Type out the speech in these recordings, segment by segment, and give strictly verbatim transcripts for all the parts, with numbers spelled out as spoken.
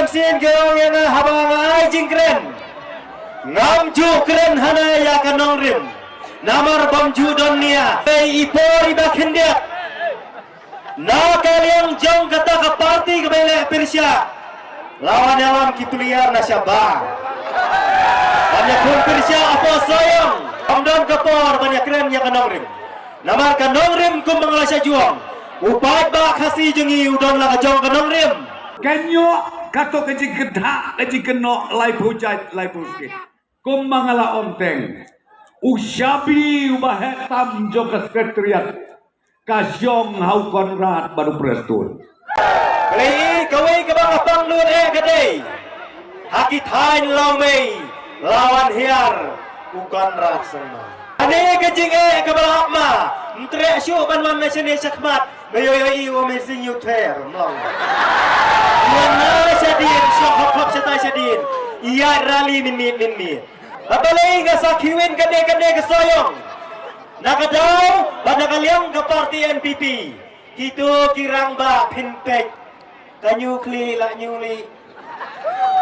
Sien ki ong ïa nga haba nga ai jingkren, ngam ju kren hana ïa ka nongrim. Namar bym ju don nia. Pei i por iba khyndiat na ka liang jong kata ka parti kaba ïaleh pyrshah. La wan ïalam ki player na shabar ban ïakhun pyrshah hapoh Sohiong. Ym don ka por ban ïakren ïa ka nongrim. Namar ka nongrim kumba nga la shah ju ong, u paidbah Khasi jong ngi u don la ka jong ka nongrim. Ka ñiuh kato ka jingkynthah ka jingkynnoh laiphew jait laiphew skit. Kumba nga la ong teng, u shabi uba heh tam jong ka Secretariat ka shong ha u Conrad bad u Prestone. Balei kawei kaba nga pang lut eh ka dei ha ki thaiñ lawmei la wan hiar u Conrad Sangma. Ane ka jingeh kaba la hap ma, ym treh shuh ban wan na shane shakhmat. Ba ïoh ïoh i u Amazing Youth Fair, ym long. Wan na shadien, shong hop hop shatai shadien. Ïaid rally mynmiet mynmiet. Ba balei nga sa khiwin kane kane ka Sohiong. Na ka daw ba na ka liang ka parti N P P, kito ki rangbah phin peit. Ka ñiuh khlieh la ñiuh lieh.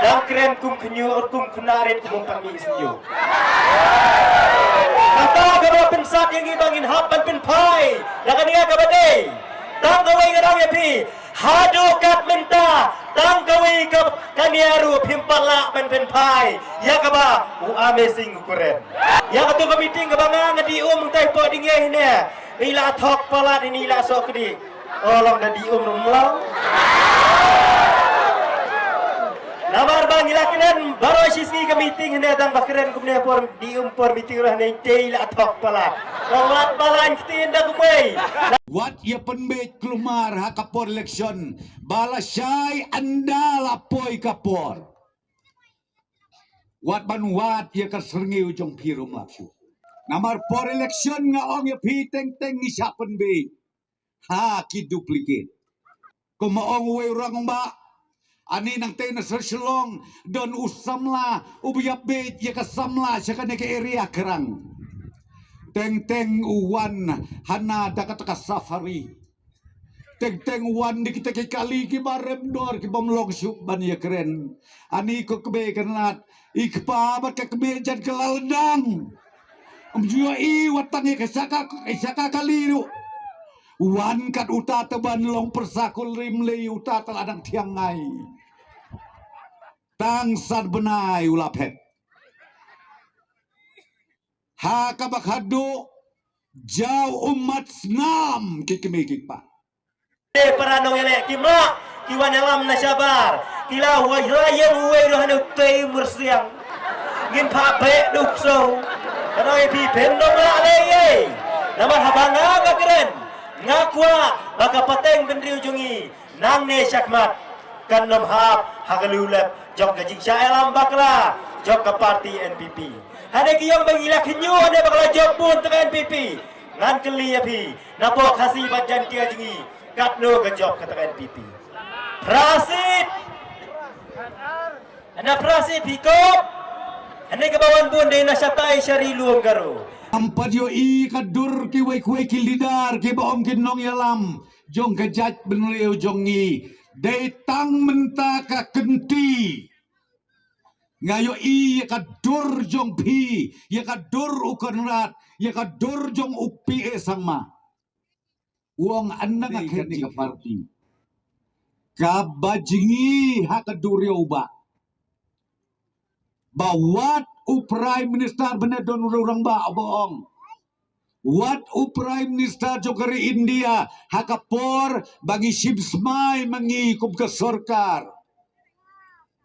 Dang kren kum khñiuh kum khynnah rit kum pat mih sngiuh. Kata kaba pynsat ïa ngi ba ngin hap ban pynphai da kane kaba dei. Tang kawei nga dang ïa phi. Haduh kat mynta tang kawei ka kane ruh phim pat lah ban pynphai ïa kaba u Amazing u kren. Ïa katu ka meeting kaba nga nga dih um tang pok ding ïa hine. I la thok palat ini i la sok kdi. Oh, long da dih um rum long. Namar ba ngi la kren baroh shi sngi ka meeting hynda tang ba kren kumne por dih um por meeting ruh ne te i la thok palat. Long wat palat ktien da kumwei. Wat ïa pynbeit kulmar ha ka por election ba la shai ynda la poi ka por. Wat ban wad ïa ka syrngiew jong phi ruh ym lah shuh. Namar por election nga ong ïa phi teng teng ngi shah pynbeit ha ki duplicate. Kumba ong uwei u rangbah, ani nangtei na sor Shillong don u samla uba ïa beit ïa ka samla sha kane ka area Krang. Teng teng u wan hana da kata ka safari. Teng teng u wan da kita ki kali kiba rem dor kibym long shuh ban ïa kren. Ani ko kbe ka nat i kpa bad ka kbe jan ka la ledang. Ym ju ïohi wat tang ïa ka saka ka saka kali ruh. Wan kat uta te ban long pyrsa kulrim lei uta te la dang thiang ngai. Tang san bnai u la phet. Ha kaba khadduh jaw ummat snam ki kmie ki kpa. Te para nongïaleh ki mah ki wan ïalam na shabar ki la wai la ïeng uwei ruh hanu tei mursiang. Ngin pha beh duk so. Ka nong ïa phi phin nong la lei ei. Namar haba nga nga kren nga kwah ba ka pateng bynriew jong ngi nangne shakhmat kan ym hap ha ka liw lep jong ka jingshah ïalam bakla jong ka parti N P P. Hane ki ïong ba ngi la khynñiuh hane bakla jop bun tang N P P. Ngan kylli ïa phi napoh Khasi bad Jaintia jong ngi katno ka jop kata ka N P P. Phra seat. Hana phra seat phi kop. Hane kaba wan bun dei na shatai sha ri lum Garo. Am pat ïohi ka dur kiwei kiwei ki leader kiba ong ki nongïalam jong ka jaitbynriew jong ngi. Dei tang mynta ka kynti nga ïohi ïa ka dur jong phi, ïa ka dur u Conrad, ïa ka dur jong u P A Sangma. U ong ana nga khet ïa ka parti kaba jngi ha ka duriaw ba ba wat u Prime Minister bane don u rangbah ba ong wat u Prime Minister jong ka ri India ha ka por ba ngi shim smai ma ngi kum ka sorkar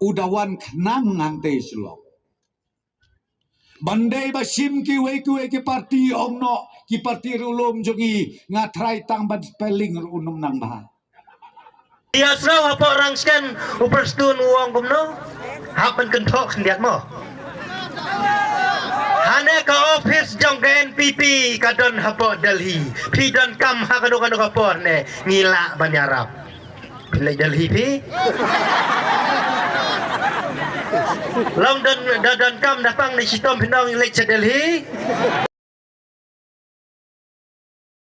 u da wan khnang ngan te Shillong. Ban dei ba shim kiwei kiwei ki parti ong noh ki parti ruh lum jong ngi nga trai tang ban spelling ruh u num nang bha. Ïa sraw hapoh Rangsken u Prestone u ong kumno? Hap ban kynthoh khyndiat mo. Hane ka office jong ka N P P ka don hapoh Delhi. Phi don kam ha kano kano ka por ne ngi lah ban ïarap. Phi leit Delhi phi. Long don da don kam da pang ne shitom phi nong leit sha Delhi.